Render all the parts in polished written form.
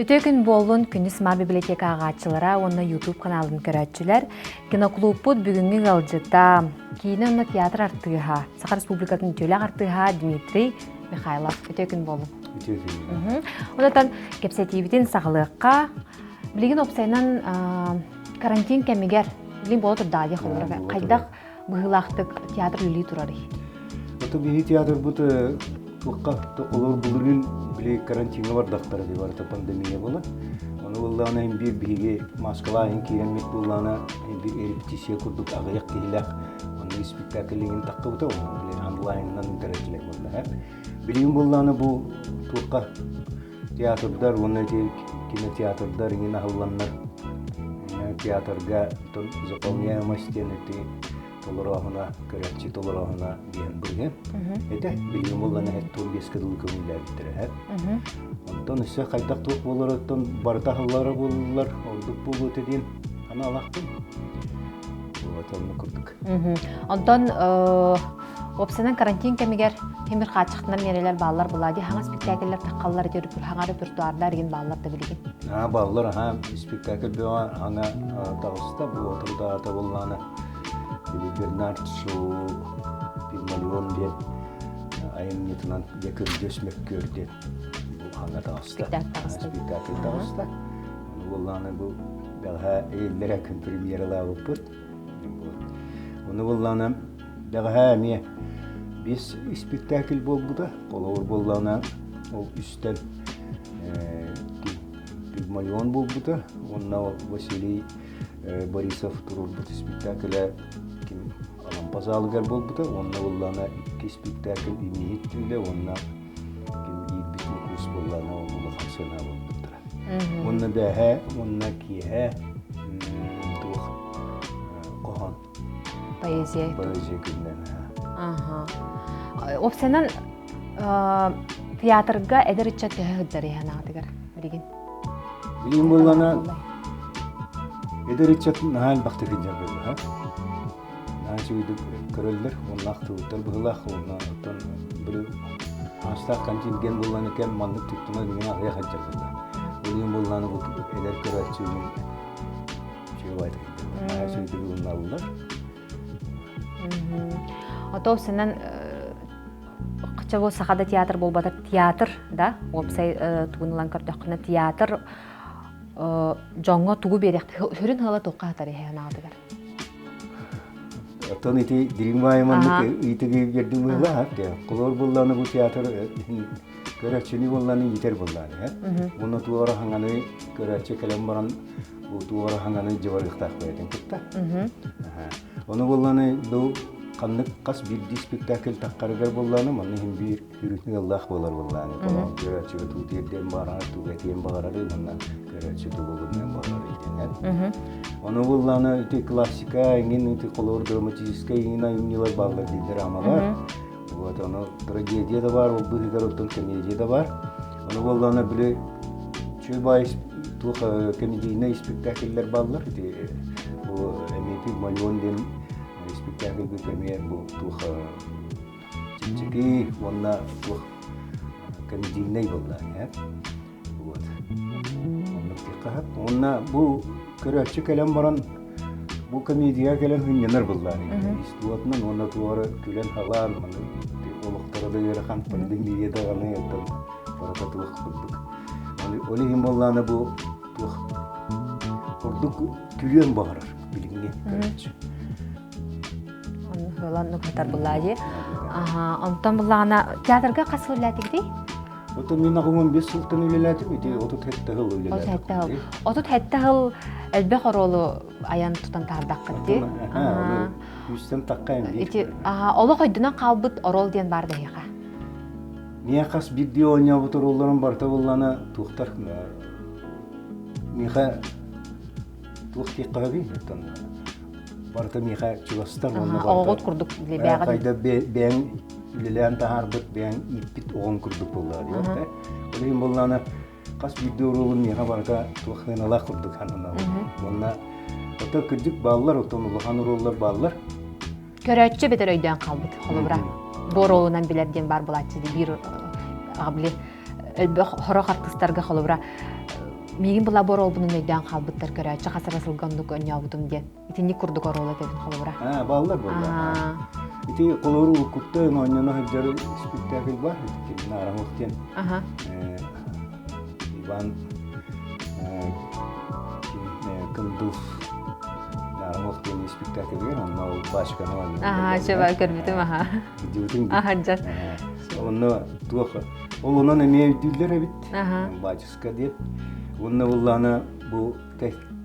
Үтүө күн буоллун күнүс Маар библиотека ааҕааччылара уонна YouTube каналын көрөөччүлэр. Киноклубпут бүгүҥҥү ыалдьыта, киинэ уонна театр артыыһа, Саха Республикатын үтүөлээх артыыһа Дмитрий Михайлов. Үтүө күн буоллун. Үтүө күн. Онтон кэпсэтиибитин саҕалыахха. Билигин уопсайынан карантин кэмигэр билигин буола турда дии холобура хайдах быһыылаахтык театр үлэлии турарый? Ото биһи театрбыт туохха олор былырыын били карантиҥҥа бардахтара дии барыта пандемия буолан. Ону буоллаҕына иһин биир биһиги Москва иһин киирэммит буоллаҕына биир репетиция курдук аҕыйах киһилээх онно спектакль иҥин таххыбыта онно били онлайнынан ыытар этилэр буолла. Билигин буоллаҕына бу туохха театрдар уонна ити кинотеатрдар иҥин аһылланнар театрга заполняемость диэн ити толорооһуна көрөөччү толорооһуна диэн быһы этэ билигин буоллана эттуун биэскэ дылы көҥүллээбиттэрэ онтон өссө хайдах туох буоларыттан барыта аһыллара буоллар ордук буолуо этэ диэн анаалаахпын вот оннук курдук. Онтон Уопсайынан карантин кэмигэр тимир хааччахтанар миэрэлэр бааллар буолаа дии хаҥа спектакльлэр таххаллар ити хаҥа репертуардар игин бааллар да билигин. Аа бааллар аха спектакль бөҕө хаҥа таҕыста бу отурдаата буоллаана били Бернард Шоу Пигмалион диэн айымньытынан дьэ көрдөс мөккүөр диэн бу хаҥа таҕыста. Спектакль таҕыста. Ону буоллаана бу бэҕэһээ эйэллэрэ күн премьералаабыппыт. Ону буоллаҕына бэҕэһээ эмиэ биэс испиктээкил буолбута. Холобур буоллаҕына ол үстэн Пигмалион буолбута уонна Василий Борисов туруорбут испиктээкилэ ким Алампа залыгар буолбута уонна буоллаҕына икки испиктээкил Имиһит түүлэ уонна ким иирбит Ньукуус буоллаҕына ол улахан сыана буолбуттара. Уонна бээһээ уонна киэһээ туох хоһоон. Поэзия. Поэзия күннэн. Аха. Уопсайынан театрга эдэр ыччат төһө сылдьар анаатыгар билигин? Билигин буоллаҕына эдэр ыччат наһаа элбэхтик сылдьар буолла. Наһаа үчүгэйдик көрөллөр уонна ахтыбыттар быһыылаах уонна оттон били аастаах контингент буоллаҕына кэм маннык туттунан иҥэн аҕыйах сылдьар буолла. Ол иһин буоллаҕына бу эдэр көрөөччүнү үчүгэй баайдык наһаа үчүгэйдик ылыналлар. Ото сенен Чабу сахада театр буолбатар театр да уопсай тугун ылан көрдөххүнэ театр дьоҥҥо тугу биэриэхтэ сүрүн ыала туохха хатар иһэ анаатыгар Оттон ити дириҥ баайы маннык ыйытыгы биэрдим быһыылаах диэ. Холобур буллааны бу театр көрөөччүнү буоллааны иитэр буоллааны э. Уонна туора хаҥаны көрөөччү кэлэн баран бу туора хаҥаны дьыбарыахтаах бэйэтин кытта. Ону буоллааны бу ханнык хас биирдии спектакль таххарыгар буоллааны манна иһин биир Үрүтүн ыаллаах буолар буоллаҕына, холоон көрөөччүгэ туу тиэрдиэн баҕарар, тугу этиэн баҕарарый уонна көрөөччү тугу гыныан баҕарарый диэн. Ону буоллаҕына ити классика эҥин ити холобур драматическай эҥин айымньылар бааллар дии драмалар. Вот ону трагедия да баар, ол быыһыгар оттон комедия да баар. Ону буоллаҕына били үчүгэй баай туох комедийнай спектакльлэр бааллар. Ити бу эмиэ Пигмалион диэн спектакльбыт эмиэ бу туох чэпчэки уонна туох комедийнай буолла ээ вот оннук диэххэ уонна бу көрөөччү кэлэн баран бу комедия кэлэн сынньанар буоллаан истуотунан уонна туора күлэн халаан маны олохторо да ыарахан пандемия даҕаны оттон барыта туох курдук ол иһин буоллаана бу туох ордук күлүөн баҕарар билиҥҥи көрөөччү. Оннук сытар буллаа дии. Онтон буллаҕына театрга хас сыл үлэлээтигитий? Отон мин аҕым 15 сылтан үлэлээтим, ити 37 сыл үлэлээтим. 37 сыл. 37 сыл элбэх оруолу айан тутан таһардаххыт дии. Күүстэн такка Ити олох өйдөнөн хаалбыт оруол диэн баар дэһиэхэ. Миэхэ хас биирдии оонньообут оруолларым барыта буллана туохтар миэхэ туох диэххэ сөбүй оттон барыта миэхэ чугастар уонна оҕоҕут курдук бэйэҕит хайда бэйэҥ үлэлээн таһаарбыт бэйэҥ ииппит оҕоҥ курдук буоллаҕа диэхтэ ол иһин буоллаҕына хас биирдии оруолум миэхэ барыта туох сыаналаах курдук сананалар уонна оттон кырдьык бааллар оттон улахан оруоллар бааллар көрөөччү эбэтэр өйдөөн хаалбыт холобура бу оруолунан билэр диэн баар буолааччы биир били элбэх хорох артыстарга холобура. Миигин була бу оруолбунун өйдөөн хаалбыттар көрөөччү хас эрэ сылга оннук өнньообутум диэн. Итинник курдук оруол этэбин холобура. Аа, бааллар буолла. Ити холобур уруккутта оонньоно сылдьар спектакль бар. Наарамых диэн. Иван Кындыл Наарамых диэн спектакльгэр онно ол бачканы оонньоон. Аха, чөбө көрбүтүм аха. Дьыбытын. Аха, дьон. Онно туох ол онон эмиэ өйдүүллэр эбит. Бачыска диэн. Уонна буллаана бу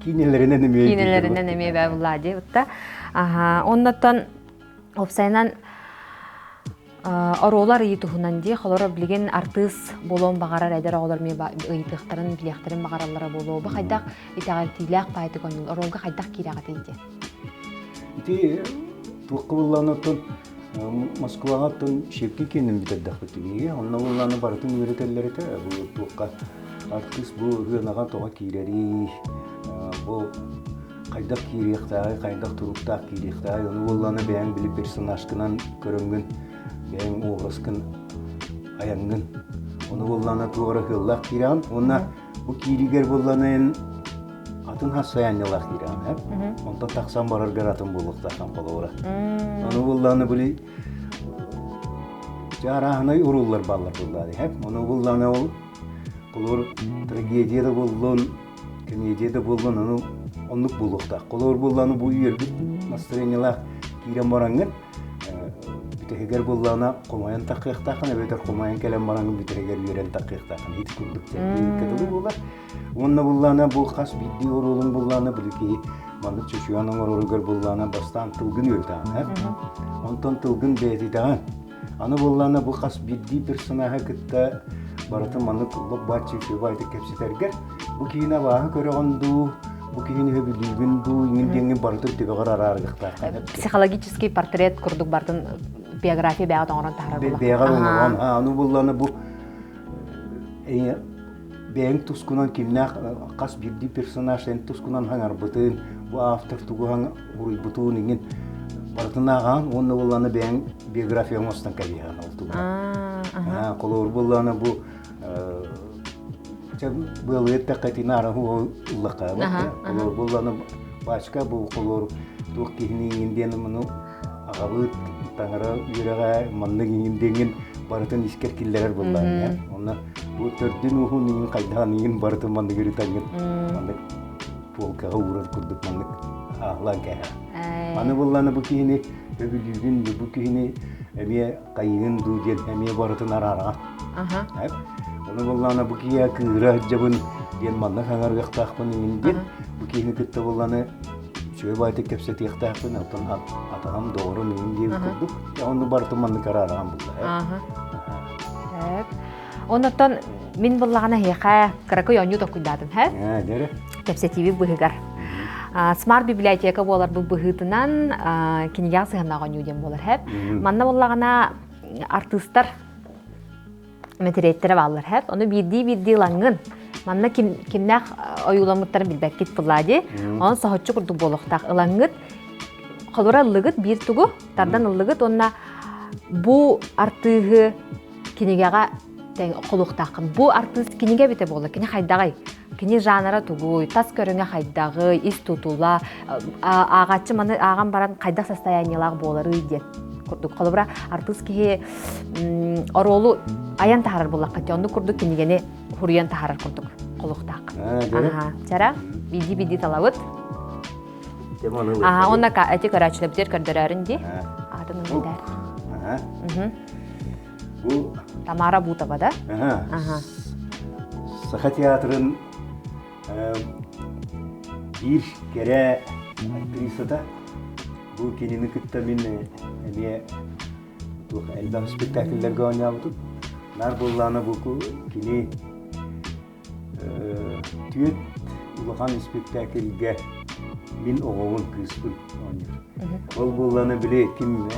киинэлэринэн эмиэ Киинэлэринэн эмиэ бээ буллаа дии бутта. Аха, оннотон опсайынан оруолар ыйы туһунан дии холоро билигин артыыс буолуон баҕарар эдэр оҕолор эмиэ ыйытыахтарын билиэхтэрин баҕараллара буолуо бу хайдах итэҕэлтиилээх баайтык оонньуул оруолга хайдах киирэҕитий диэн Ити туохха буллаан оттон Москваҕа оттон Щепкин киэнин бүтэрдэхпит биһиги. Онно буллааны барытын үөрэтэллэр этэ. Бу туохха артыыс бу ырыанаҕа тоҕо киирэрий, бу хайдах киириэхтээҕий, хайдах туруктаах киириэхтээҕий, ону буоллаана бэйэҥ били персонажкынан көрөҥҥүн, бэйэҥ образкын айаҥҥын. Ону буоллаана туох эрэ кыаллаах киирэҕин. Уонна Бу кииригэр буолланын атын хас сайаанньалаах киирэҕин, һэ? Онтон тахсан бараргар атын буолуохтааххын холобура. Ону буллааны били чаарааһынай урууллар бааллар буоллааны, һэ? Ону буллааны ол холобур трагедия да буоллун, комедия да буоллун, ону оннук буолуохтаах. Холобур буоллааны бу үөрбүт настроениелаах киирэн бараҥҥын бүтэһигэр буоллаҕына хомойон таххыахтааххын эбэтэр хомойон кэлэн баран бүтэһигэр үөрэн таххыахтааххын ити курдук кытылы буолар уонна буллаана бу хас биирдии оруолун буллаана били киһи маннык чочуйан оҥороругар буллаана бастаан тылгын үөрдэҕин онтон тылгын бэйэтитэҕин аны буллаана бу хас биирдии персонаһы кытта барытын маннык лоп бааччы үчүгэй кэпсэтэргэр бу киһини абааһы көрөҕүн дуу бу киһини сөбүлүүгүн дуу иҥин диэҥҥин барытын түгэҕэр араарыахтааххын Психологический портрет курдук бартын биография бэйэҕэ оҥорон таһаарар буолла. Бэйэҕэр оҥорон, аны булланы бу бэйэҥ тускунан кимнээх хас биирдии персонаж эн тускунан хаҥарбытын, бу автор тугу уруйбутун иҥин барытын ааҕаан уонна булланы бэйэҥ биография оҥостон кэбиһэҕин ол тугунан. Холобур булланы бу Чэ быалыы эттэххэ итини араһы ыллахха Холуор булланы бачка бу холуор туох киһини иҥин диэн муну аҕабыт таҥара үөрэҕэ маннык иҥин диэҥин барытын искэр киллэрэр буоллаҕын Онно бу төрдүн уһун иҥин хайдаан иҥин барытын маннык ырытаҥҥын маннык полкаҕа уурар курдук маннык ааҕылаан кээһэр. Аны булланы бу киһини өбүлүүгүн бу киһини эмиэ хайыгын дуу диэн эмиэ барытын араараҕа. Ону буоллаҕына бу киһи кыыра сылдьабын диэн манна саҥарыахтаахпын иҥин диэн бу киһини кытта буолланы үчүгэй баайтык кэпсэтиэхтээхпин оттон атаҕым доҕорум иҥин диэбит курдук ону барытын маннык араараҕан булла. Оннуттан мин буллаҕына эһиэхэ кыракый оонньуу толкуйдаатым, һэ? Кэпсэтиибит быһыгар. Смарт библиотека буоларбыт быһыытынан кинигэҕэ сыһыаннаах оонньуу диэн буолар, һэ? Манна буллаҕына артыыстар мэтириэттэрэ бааллар, һэ? Ону биирдии-биирдии ылаҥҥын манна ким кимнээх ойууламмыттарын билбэккит буллаа дии. Онон соһуччу курдук буолуохтаах. Ылаҥҥыт холура ыллыгыт биир тугу тардан ыллыгыт уонна бу артыыһы кинигэҕэ холуохтааххын. Бу артыыс кинигэ эбитэ буолла. Кини хайдаҕый? Кини жанра тугуй? Тас көрүҥэ хайдаҕый? Ис тутула? Ааҕааччы маны ааҕан баран хайдах состояниелаах буоларый диэн курдук. Холобура, артыыс киһи оруолу айан таһаарар буоллахха, оннук курдук кинигэни хуруйан таһаарар курдук холуохтааххын. Аха. Чара, биирдии-биирдии талабыт. Аха, онно эти көрөөччүлэрбитигэр көрдөрөөрүн дии. Аатын ылбытар. Бу Тамара Бутова, да? Ага. Саха театрын биир кэрэ актрисата. Бу кинини кытта мин эмиэ туох элбэх спектакльлэргэ оонньообутум. Наар буоллаана бу кини Түөрт улахан испиктээкилгэ мин оҕобун, кыыспын оонньуур. Ол буоллаҕына били ким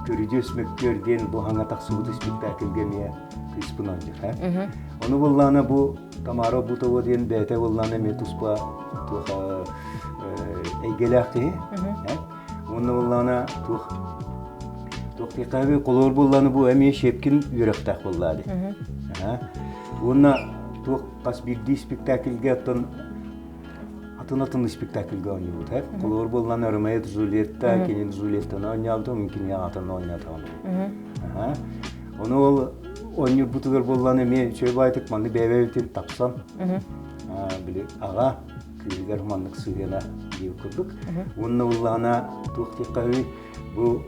Көрүдьүөс мөккүөр диэн бу хаҥа тахсыбыт испиктээкилгэ эмиэ кыыспын оонньуур. Ону буоллаҕына бу Тамара Бутова диэн бэйэтэ буоллаҕына эмиэ туспа туох эйгэлээх киһи. Уонна буоллаҕына туох туох диэххэ холобур буоллаҕына бу эмиэ Щепкин үөрэхтээх буоллаа дии. Уонна туох хас биирдии спектакльга оттон атын-атын спектакльга оонньуубут. Холобур буоллан Ромео Джульетта, кини Джульеттаны оонньообутум, мин кини аҕатын оонньоотоҕум. Ону ол оонньуурбутугар буоллан эмиэ үчүгэй баайтык маннык бэйэбэбитин тапсан, били аҕа кыыһыгар маннык сыһыана диир курдук. Уонна буллаҕына туох диэххэ бу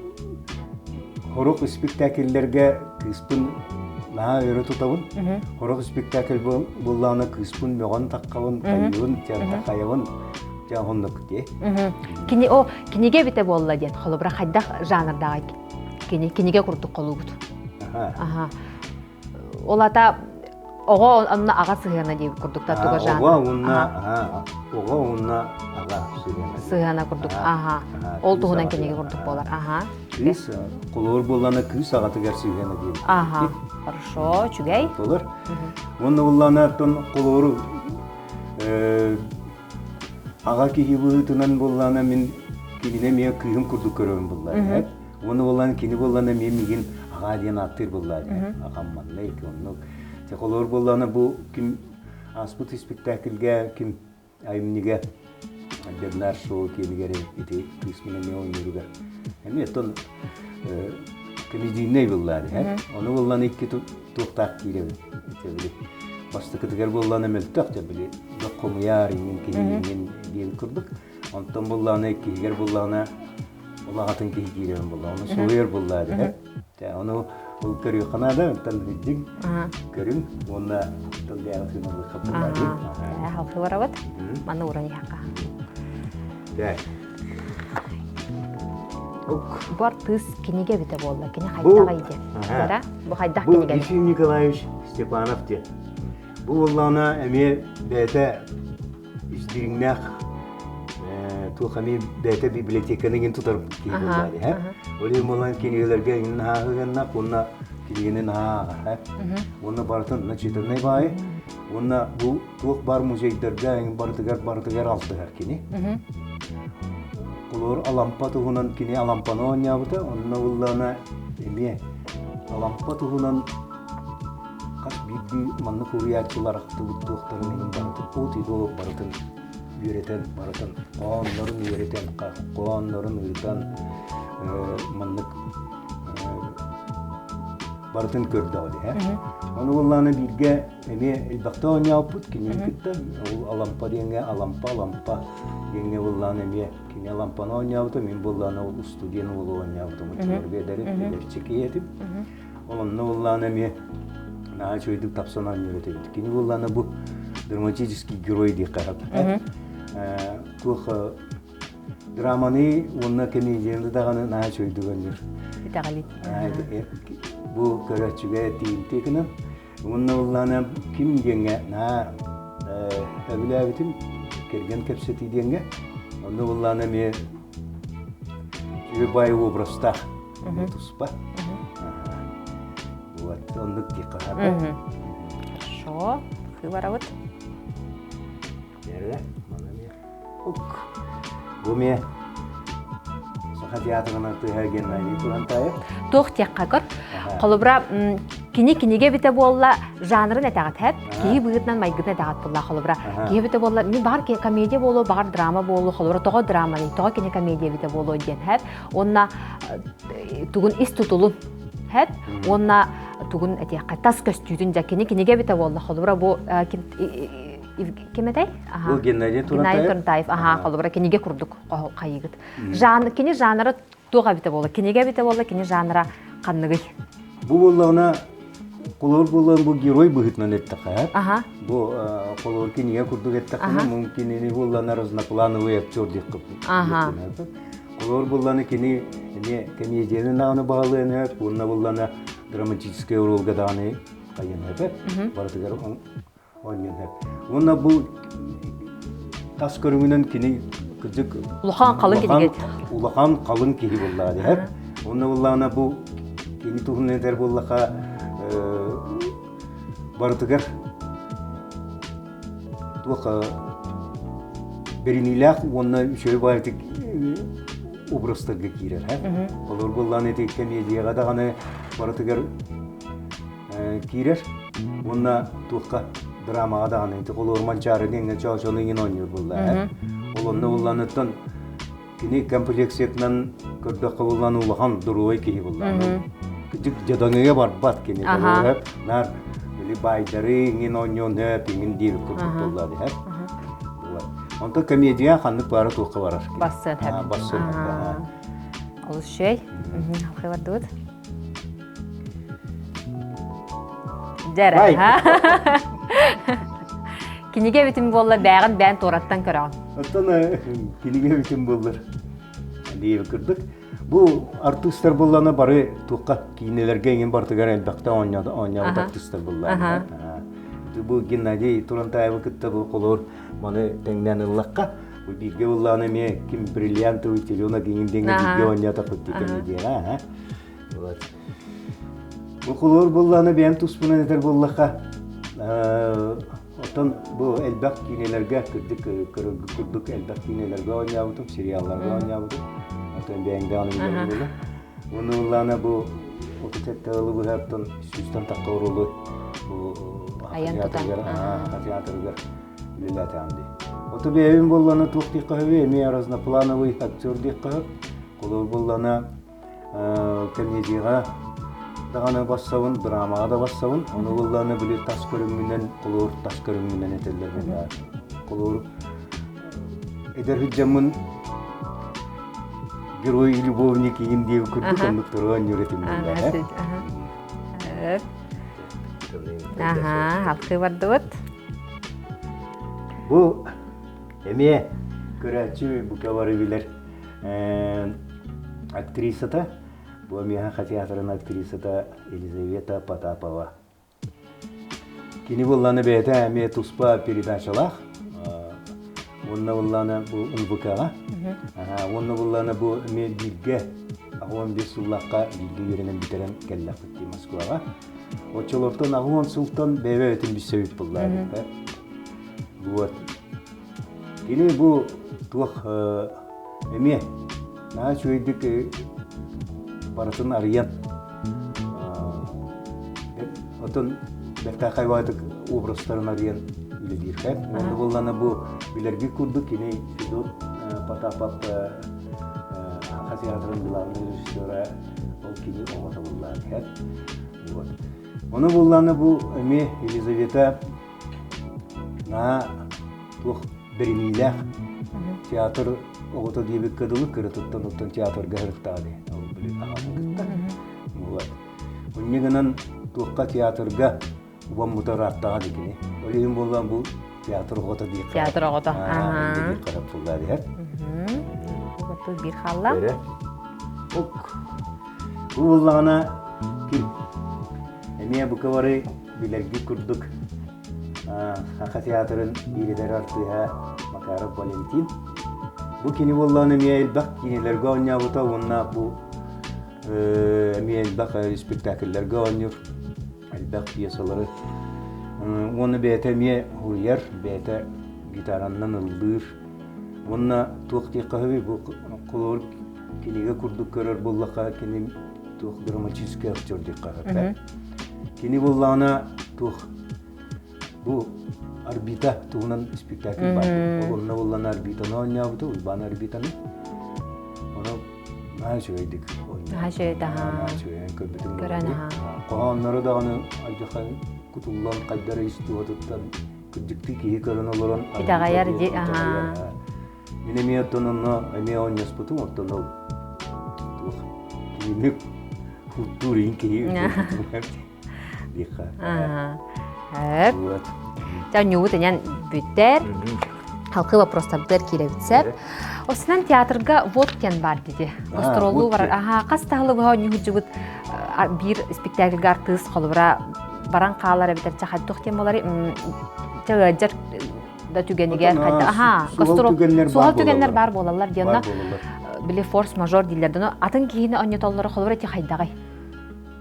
Хорох испиктээкиллэргэ кыыспын наһаа өрө тутабын. Хорох испиктээкил буоллаҕына кыыспын мөҕөн таххабын, хайыбын, такайабын. Дьэ оннук дии. Кини о кинигэ эбитэ буолла диэн холобура хайдах жанрдаҕай кини кинигэ курдук холуубут. Аха. Ол ата оҕо онно аҕа сыһыана диэбит курдук та туга жанр. Оҕо уонна оҕо уонна аҕа сыһыана. Сыһыана курдук. Аха. Ол туһунан кинигэ курдук буолар. Аха. Кыыс холобур буоллана кыыс аҕатыгар сыһыана диэбит. Аха. Хорошо, үчүгэй. Болар. Уонна буллана оттон холобуру аҕа киһи быһыытынан буоллаана мин кинини эмиэ кыыһым курдук көрөбүн буллаа. Уонна буоллаан кини буоллаана эмиэ миигин аҕаа диэн ааттыыр буоллаа диэн. Аҕам манна ики оннук. Те холобур буоллаана бу ким ааспыт испиктээкилгэ ким айымньыга Бернар Шоу киэнигэр ити кыыс мин эмиэ оонньууругар эмиэ оттон комедийнай буоллаа диэн. Ону буоллаана икки туохтаах киирэбин. Ити бастакытыгар буоллаана мөлтөх дьэ били хомуйаар иҥин киһи иҥин диэн курдук. Онтон буоллаҕына иккиһигэр буоллаҕына улаҕатын киһи киирэн буолла. Ону суруйар буоллаа дии. Ону ол көрүөххэ наада, оттон илдьиҥ, көрүҥ уонна оттон бэйэҕит сыаналыахха буоллаа дии. Халқы барабыт. Маны уран иһэххэ. Бу артыыс кинигэ эбитэ буолла. Кини хайдах диэн. Бу хайдах кинигэ? Бу Ефим Николаевич Степанов диэн. Бу буоллаҕына эмиэ бэйэтэ ис дириҥнээх туох эмиэ бэйэтэ библиотеканы иҥин тутар киһи буоллаа дии Ол иһин буолан кинигэлэргэ иҥин наһаа уонна кинигэни наһаа ааҕар уонна барытын начитаннай баайы уонна бу туох баар музейдарга иҥин барытыгар барытыгар алтыһар кини. Холобур Алампа туһунан кини Алампаны оонньообута онно буллаҕына эмиэ Алампа туһунан Хас биирдии маннык уруйааччылар ахтыбыт туохтарын иһин барытын от и до барытын үөрэтэн, барытын хоһооннорун үөрэтэн, хоһооннорун ыытан маннык барытын көрдөҕө дии. Ону буоллаҕына бииргэ эмиэ элбэхтэ оонньооппут кинини кытта ол Алампа диэҥҥэ Алампа Алампа диэҥҥэ буоллаҕына эмиэ кини Алампаны оонньообута, мин буоллаҕына ол устудьуон уолу оонньообутум оччолорго эдэрим, эдэрчи киһи этим. Ол онно буоллаҕына эмиэ наһаа үчүгэйдик тапсан оонньуур этибит. Кини буоллаҕына бу драматический герой диэххэ сөп. Туох драманы уонна комедияны даҕаны наһаа үчүгэйдик оонньуур. Итэҕэлит. Бу көрөөччүгэ тиийимтиэ гынан. Уонна буоллаҕына ким диэҥҥэ наһаа өбүлээбитим кэргэн кэпсэтии диэҥҥэ. Онно буоллаҕына эмиэ үчүгэй баай образтаах туспа. Вот, оннук диэххэ Хорошо. Барабыт. Эрэ, Ук. Бу ме Саха театрынан тыһа Геннадий Турантаев. Туох диэххэ көр. Холобура, кини кинигэ эбитэ буолла жанрын этэҕит хэп киһи быһыытынан майгытын этэҕит буолла холобура киһи эбитэ буолла мин баҕар комедия буолуо баҕар драма буолуо холобура тоҕо драманый тоҕо кини комедия эбитэ буолуо диэн хэп уонна тугун ис тутулун хэп уонна тугун этиэххэ тас көстүүтүн дьэ кини кинигэ эбитэ буолла холобура бу ким этэй Бу Геннадий Геннадий Турантаев аха холобура кинигэ курдук хайыгыт жан кини жанра туох эбитэ буолла кинигэ эбитэ буолла кини жанра ханныгый Бу буоллаҕына холобур буоллаҕына бу герой быһыытынан эттэххэ бу холобур кинигэ курдук эттэххинэ мумкин буоллаҕына разноплановый актер диэххэ Холобур булланы кини эмиэ комедияны даҕаны баҕалыан сөп, уонна буллана драматическай оруолга даҕаны хайыан сөп, барытыгар оонньуон сөп. Уонна бу тас көрүҥүнэн кини кырдьык улахан халыҥ киһи улахан халыҥ киһи буоллаҕа диһэр. Уонна буллаҕына бу кини туһунан этэр буоллаха барытыгар туох бэриниилээх уонна үчүгэй баҕайытык образтарга киирэр. Олор буоллаҕына ити комедияҕа даҕаны барытыгар киирэр уонна туохха драмаҕа даҕаны ити холуор Манчаары диэҥҥэ чоочону иҥин оонньуур буолла. Ол онно булланыттан кини комплекциятынан көрдөххө буллан улахан доруобай киһи булла. Кыдьык дьадаҥыга барбат кини доруобай наар били байдары иҥин оонньуон хөп иҥин диир курдук буолла диһэр. Онтон комедия ханнык баара туохха барар. Бассын хөп. Бассын хөп. Олус үчүгэй. Алхай бардыбыт. Дьэрэ. Кинигэ эбитин буолла бээҕин бээн туораттан көрөҕүн. Оттон кинигэ эбитин буоллар диир курдук. Бу артыыстар булланы бары туохха киинэлэргэ иҥин бартыгар элбэхтэ оонньообут артыыстар буллар. Бу Геннадий Турантаевы кытта бу холоор маны тэҥнээн ыллахха бу бииргэ буллааны эмиэ ким бриллиантовый теленок иҥин диэҥҥэ бииргэ оонньоотохпут дии диэн Вот. Бу холуур буллааны бэйэм туспунан этэр буоллахха, оттон бу элбэх киинэлэргэ кырдык курдук элбэх киинэлэргэ оонньообутум, сериалларга оонньообутум. Оттон бэйэҥ даҕаны билэрин буолуо. Уонна буллаана бу 37 ылы быһа оттон сүүстэн тахха уруулу бу Айан тутан. театрыгар үлэлээтэҕим дии. Ото бэйэбин буоллана туох диэххэ сөбүй, эмиэ разноплановый актер диэххэ сөп. Холобур буоллана комедияҕа даҕаны бассабын, драмаҕа да бассабын. Ону буллааны били тас көрүҥмүнэн, холуур тас көрүҥмүнэн этэллэр буоллаа. Холуур эдэр сылдьаммын герой и любовник иин диэби курдук оннук туруон ньүрэтим буолла. Аха, алхыы бардыбыт. Бу эмиэ көрөөччү бука бары билэр актрисата, бу миэхэ театрын актрисата Елизавета Потапова. Кини булланы бэйэтэ эмиэ туспа передачалаах. Уонна булланы бу НВК-ҕа. Уонна булланы бу эмиэ бииргэ 15 сыллаахха бииргэ үөрэнэн бүтэрэн кэллэхпит дии Москваҕа. Оччолортон 80 сылтан бэйэ-бэйэтин билсэбит буллаа. Вот. Кини бу туох эмиэ наһаа үчүгэйдик барытын арыйан отон бэртээхэй баҕайытык образтарын арыйан үлэлиир. Уонна буоллаҕына бу билэргит курдук кини Федот Потапов Саха театрын главный режиссера ол кини оҕото буоллаҕа. Вот. Ону буоллаҕына бу эмиэ Елизавета Наһаа туох бэриниилээх театр оҕото диэбиккэ дылы кыратыттан оттон театрга сырыттаҕа дии. Ол били аҕатын кытта. Вот. Инньэ гынан туохха театрга убаммыта ырааттаҕа дии кини. Ол иһин буоллаан бу театр оҕото диэххэ. Театр оҕото. Диэххэ туллаа диһэр. Биир хаалла. Ок. Бу буоллаҕына ким эмиэ бука бары билэргит курдук Саха театрын биир эдэр артыыһа Макаров Валентин. Бу кини буоллаҕына эмиэ элбэх киинэлэргэ оонньообута уонна бу эмиэ элбэх спектакльлэргэ оонньуур, элбэх пьесалары. Уонна бэйэтэ эмиэ уруйар, бэйэтэ гитараннан ыллыыр. Уонна туох диэххэ сөбүй бу холобур кинигэ курдук көрөр буоллахха кини туох драматический актер диэххэ сөп. Кини буоллаҕына туох бу орбита туһунан спектакль баар. Ол онно буоллаҕына орбитаны оонньообута, Уйбаан орбитаны. Ону наһаа үчүгэйдик оонньообута. Наһаа үчүгэй даҕа. Наһаа үчүгэйин көрбүтүм. Көрөн аһаа. Хоһоонноро даҕаны алдьархай кутуллан хайдара ис туһатыттан кырдьыктыы киһи көрөн олорон итэҕэйэр ди аһаа. Мин эмиэ оттон онно эмиэ оонньоспутум, оттон ол туох кинини куттуур иһин киһи диэххэ. Хөп. Дьэ ньуут инэн бүттэр. Халкы вопростарбытыгар киирэбит сеп. Осынан театрга вот диэн бар диди. Гастролу барар. Аха, хас таһылы быһа оонньуһуджубут биир спектакльга артыыс холобура баран хаалар эбэтэр чэ хайдах диэн болары чэ ыалдьар да түгэнигэр хайда аха суһал түгэннэр суһал түгэннэр баар буолаллар диэнна били форс-мажор дииллэр доно атын киһини онньотоллоро холобура ити хайдаҕай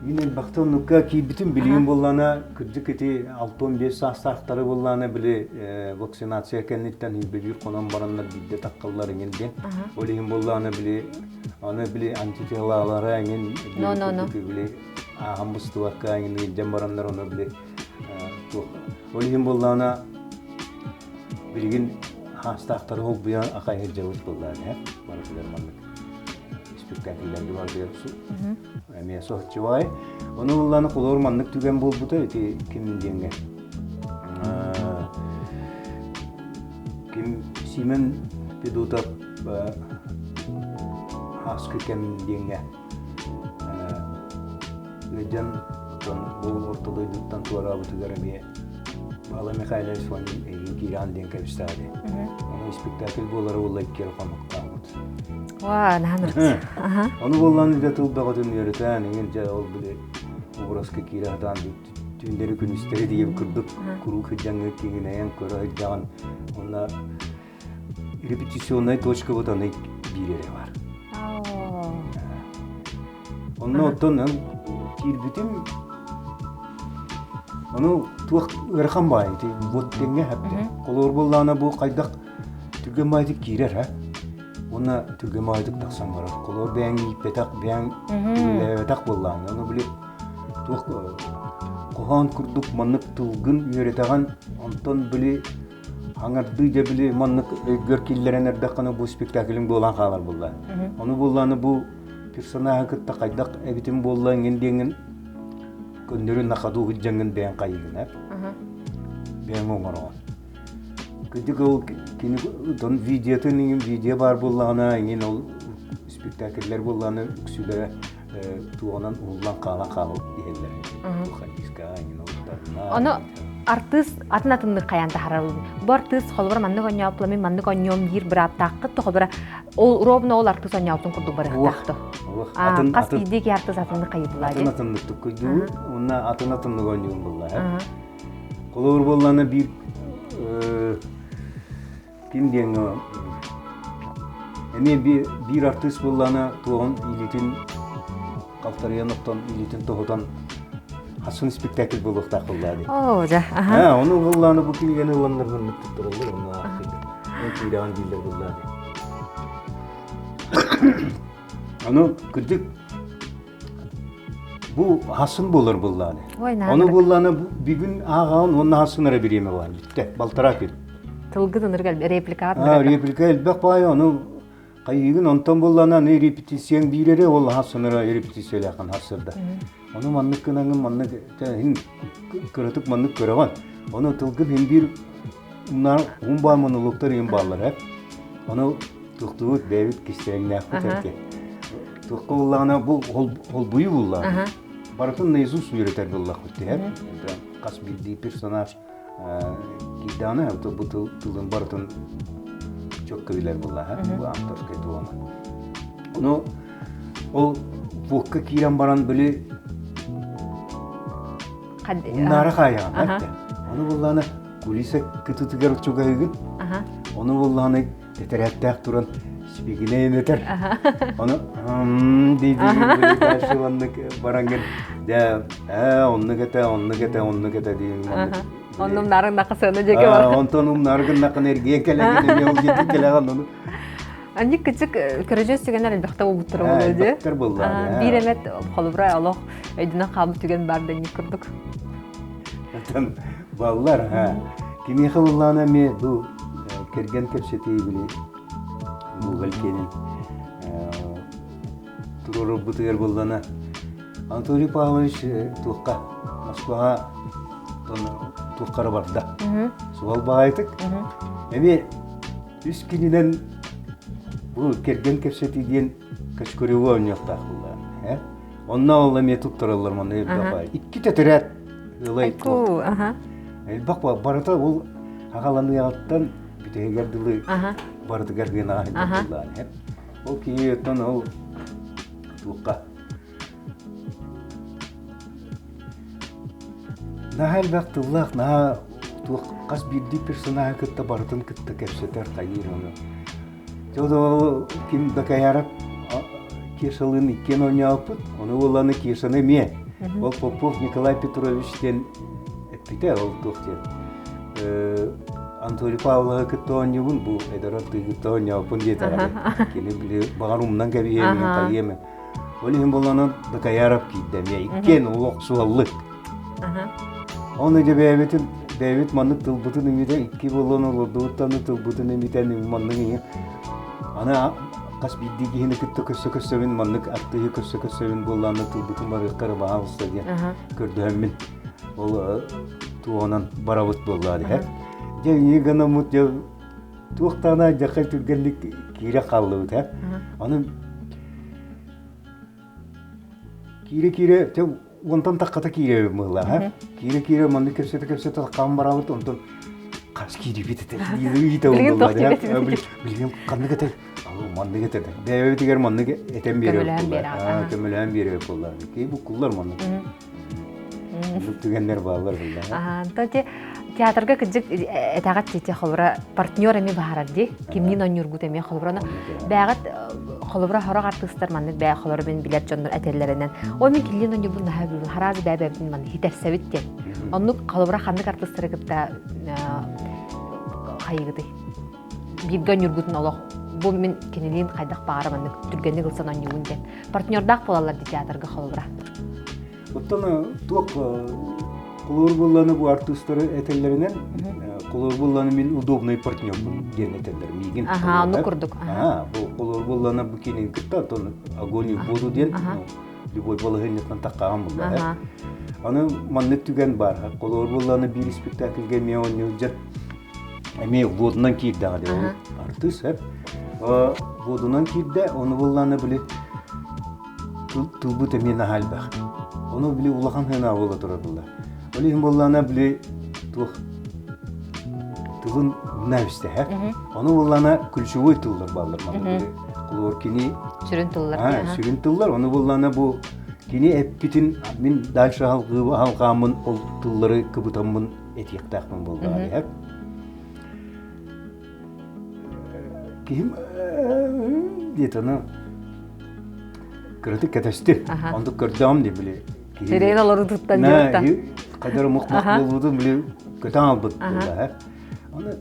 Мин элбэхтэ оннукка киирбитим билигин буоллаана кырдьык ити 65 саастаахтары буоллаана били вакцинация кэнниттэн биир хонон бараннар биирдэ таххаллар эҥин диэн ол иһин буоллаана били аны били антителалара эҥин били ааһан быстыбакка эҥин илдьэн бараннар ону били. Ол иһин буоллаҕына билигин хаастаахтары холбуйан акай сылдьабыт буоллаҕына ээ барытыгар маннык спектакльлэргэ барытыгар эмиэ соһуччубай. Ону буоллаҕына холобур маннык түгэн буолбута ити ким диэҥҥэ ким Симон Федотов Ааскы кэм диэҥҥэ ыалдьан оттон бу орто дойдуттан туораабытыгар эмиэ Баһылай Михайлович Фомин эйигин киирэҕин диэн кэбистэҕэ дии. Ону спектакль буолара буолла икки эрэ хонуктаабыт. Уа, наһаа нырт. Ону буоллан дьэ тыл бөҕөтүн үөрэтэн, иҥин дьэ ол били образка киирэ сатаан түүннэри күнүстэри диэн курдук куруук сылдьаҥҥа киҥинэйэн көрө сылдьаҕын. Уонна репетиционная точка вот аны биир эрэ бар. Онно оттон киирбитим ону туох ыарахан баай ити вот тэҥҥэ хэппитэ. Холобур буоллаҕына бу хайдах түргэн баайдык киирэр ха уонна түргэн баайдык тахсан барар. Холобур бэйэҥ ииппэтэх, бэйэҥ үлэлээбэтэх буоллаҕына ону били туох хоһоон курдук маннык тылгын үөрэтэҕин онтон били Аҥардыы дьэ били маннык өйгөр киллэрэн эрдэххинэ бу спектакльҥ буолан хаалар буолла. Ону буоллааны бу персонаһы кытта хайдах эбитин буолла эҥин диэҥин көннөрү на ходу сылдьаҥҥын бэйэҥ хайыыгын эп. Бэйэҥ оҥороҕун. Кырдьык ол кини дон видеотын иҥин видео баар буоллаҕына эҥин ол спектакльлэр буоллаҕына үксүлэрэ туоҕунан уһуллан хаалан хаалан иһэллэр. Ону артыыс атын атыннык хайаан таһаарар Бу артыыс холобура маннык оонньооппула мин маннык оонньуом диир бырааптааххыт то холобура ол ровно ол артыыс оонньообутун курдук барыахтаах то. Хас биирдии киһи артыыс атыннык хайыыллаа Атын атыннык туккуйдуу, уонна атын атыннык оонньуун булла. Холобур буоллаана биир Ким диэҥҥэ эмиэ биир артыыс буоллаҕына туоҕун илиитин халтарыйан оттон илиитин тоһутан хасын спектакль буолуохтаах буоллаа дии. Оо, дьэ, аха. Ону буоллаҕына бу кинигэни ыланнар маннык туттараллар, онно аахсыйда. Ол киирэҕин дииллэр буоллаа дии. Ону кырдьык Бу хасын буолар буоллааны. Ону буоллааны бүгүн ааҕаҕын уонна хасын эрэ бириэмэ баар бүттэ. Балтараа күн. Тылгыт ынырык реплика реплика элбэх баай ону хайыыгын онтон буоллаана аны репетицияң биир эрэ ол хасын эрэ репетициялаахын харсырда. Ону маннык гынаҥын маннык иһин кыратык маннык көрөҕүн. Ону тылгын иһин биир уһун баа монологтар иһин бааллар ээ. Ону Туохтуубут бэйэбит кистэлэҥнээхпит эргэ. Туохха буоллаҕына бу холбуйуу буллаҕына. Барытын наизусть үөрэтэр буоллахпыт түһэр. Хас биирдии персонаж киирдэҕинэ бу тылын барытын четко билэр буоллаҕа. Бу авторскай туһана. Ону ол буокка киирэн баран били умнаара хаайаҕын. Ону буоллаҕына кулиса кытытыгар чугаһыгын. Ону буоллаҕына тэтэрээттээх туран сибигинэйэн этэр. Ону дии-дии дальше оннук бараҥҥын дьэ ээ оннук этэ оннук этэ оннук этэ диин маннык Онно умнаарыҥ нахасыана дьэгэ бар. Онтон умнааргын нахын эргийэн кэлэҕин эмиэ ол диэки кэлэҕин ону. Анник кычык көрөдьүөс түгэннэр элбэхтэ буолбуттара буолуо дии. Элбэхтэр буоллаа. Биир эмэт холобура олох өйдөнөн хаалбыт түгэн бар да инник курдук. Оттон баллар ха. Кимиэхэ буллаана эмиэ бу кэргэн кэпсэтии били Google киэнин туруорбутугар буллана Анатолий Павлович туохха Москваҕа туоххара барда. Суол баҕайытык. Эмиэ үс күнүнэн бу кэргэн кэпсэтии диэн Кочкурева оонньуохтаах буллаана. Онно ол эмиэ туттараллар манна элбэх баай. Икки тэтэрээт ылай Элбэх барыта ол аҕаланыаҕыттан бүтэһигэр дылы барытыгар гынаҕа сылдьар Ол киһи оттон ол туохха Наһаа элбэх тыллаах, наһаа туох хас биирдии персонаһы кытта барытын кытта кэпсэтэр хайыыр ону. Дьэ ким Бакаяров Кешалыын иккиэн оонньообуппут, ону уолланы Кешаны эмиэ. Ол Попов Николай Петрович диэн эппитэ, ол туох диэн. Анатолий Павловы кытта оонньуубун, бу эдэр артыы кытта оонньооппун диэтэҕэ. Кини били баҕар умнан кэбиһиэм, хайыам. Ол иһин буолланан Бакаяров киирдэ эмиэ иккиэн олох суоллук. Оны дьэ бэйэбитин бэйэбит маннык тылбытын имитэ икки буолан олордубуттан тылбытын имитэн маннык иҥэ аны хас биирдии киһини кытта көрсө-көрсөбүн маннык артыыһы көрсө-көрсөбүн буоллаанна тылбытын барыахха баҕалыста диэн көрдөһөммүн ол туоҕунан барабыт буоллаа диһэ. Дьэ ини гынаммыт дьэ туохтаана дьахай түргэнник киирэ хааллыбыт һэ. Аны киирэ-киирэ уонтан таххата киирэбит мыылла һэ. Киирэ-киирэ маннык кэпсэтэ-кэпсэтэ хаан барабыт онтон хас киирибит этэ ыйыта буолла билигин ханнык этэ маннык этэ бэйэбитигэр маннык этэн биэрэр буолла көмөлөһөн биэрэр буолла кии буккуллар маннык түгэннэр бааллар булла. Антон театрга кырдьык этэҕит тити холобура партнер эми баһарар ди кимнин онньургут эми холобура бэҕит холобура хорох артыыстар маннык бээ холобура мин билэр дьоннор этэллэринэн ой мин киллин онньурбун наһаа билбин хараас бээ бэбин маннык хитерсэбит диэн оннук холобура ханнык артыыстары кытта хайыгытый бииргэ онньургутун олох бу мин кинилиин хайдах баҕара маннык түргэнник ылсан онньугун диэн партнердаах буолаллар ди театрга холобура Оттон туох Кулуур булланы бу артыыстары этэллэринэн Кулуур булланы мин удобный партнербун диэн этэллэр миигин. Аха, ону курдук. Аа, бу Кулуур булланы бу кинин кытта оттон огонь и воду диэн любой балаһыанньаттан таххаан булла. Аны маннык түгэн бар. Кулуур булланы биир спектакльге эмиэ оонньуур эмиэ водунан киирдэҕэ диэн артыыс эп водунан киирдэ ону булланы били тылбыт эмиэ наһаа элбэх. Ону били улахан сыана буола турар буолла. Ол иһин буоллаана били туох тылын нәбистэһэ. Ону буоллаана ключевой тыллар бааллар манна били. Холобур кини сүрүн тыллар. Сүрүн тыллар. Ону буоллаана бу кини эппитин мин дальше халҕааммын ол тыллары кыбытаммын этиэхтээхпин буоллаҕа. Киһим диэт аны кыратык кэтэстим. Онтук көрдөҕүм дии били. Сирэйин олорутуттан диэттэн. Хайдары мух-мах буолбутун били көтөн албыт буолла. Аны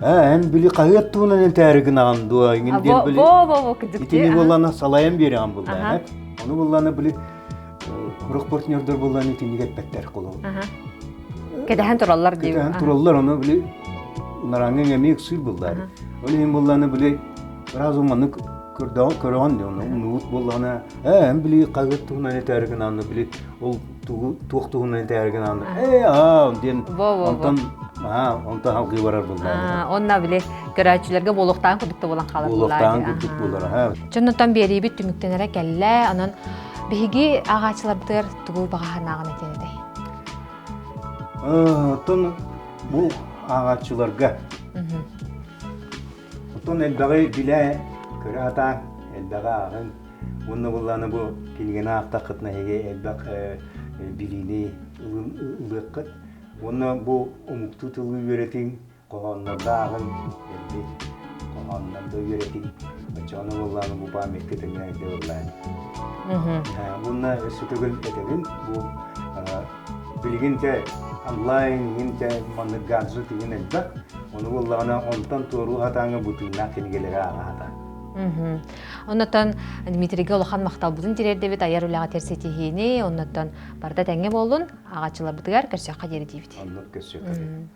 эн били хаһыат туһунан этээри гынаҕын дуо иҥин диэн били. Бо бо бо кыдык. Итини буоллана салайан биэрэҕин булла. Ону буллана били Сорох партнердар буоллаан итинник эппэттэр холобур. Кэтэһэн тураллар дии. Кэтэһэн тураллар, ону били нараҥҥа эмиэ ыксыыр буоллаары. Ол иһин буоллаана били сразу маннык көрдөҕүн көрөҕүн дии, ону умнубут буоллаҕына, ээ эн били хаһыат туһунан этээри гынаанна били ол тугу туох туһунан этээри гынаанна ээ аа диэн онтон аа онтон халгыы барар буоллаары. Онно били көрөөччүлэргэ буолуохтаан курдук да буолан хаалар Буолуохтаан курдук буолар. Дьоннотон биэриибит түмүктэнэрэ кэллэ. Онон Биһиги ааҕааччыларбытыгар тугу баҕа санааҕын этиэн этэй? Оттон бу ааҕааччыларга оттон элбэҕи билэ, көрө сатаан, элбэҕи ааҕыҥ. Уонна буоллаҕына бу кинигэни аахтаххытына эһиги элбэх билиини ылыаххыт. Уонна бу омуктуу тылы үөрэтиҥ, Хоһооннорго ааҕыҥ, дэлби хоһооннорго үөрэтиҥ. Оччоҕуна буоллаҕына бу памятка тэҥҥэ буоллаҕа. Уонна өссө төгүл этэбин, бу билигин те онлайн иҥин те маннык гаджет иҥин элбэх. Ону буоллаҕына онтон туоруу хатааҥҥа бутыыннаах кинигэлэри ааҕа сатаа. Оннотон Дмитрийгэ улахан махталбытын тириэрдэбит айар үлэҕэ ситиһиини, оннотон барыта тэҥҥэ буоллун, ааҕааччыларбытыгар көрсүөххэ диэри диибит. Оннук көрсүөххэ диэри.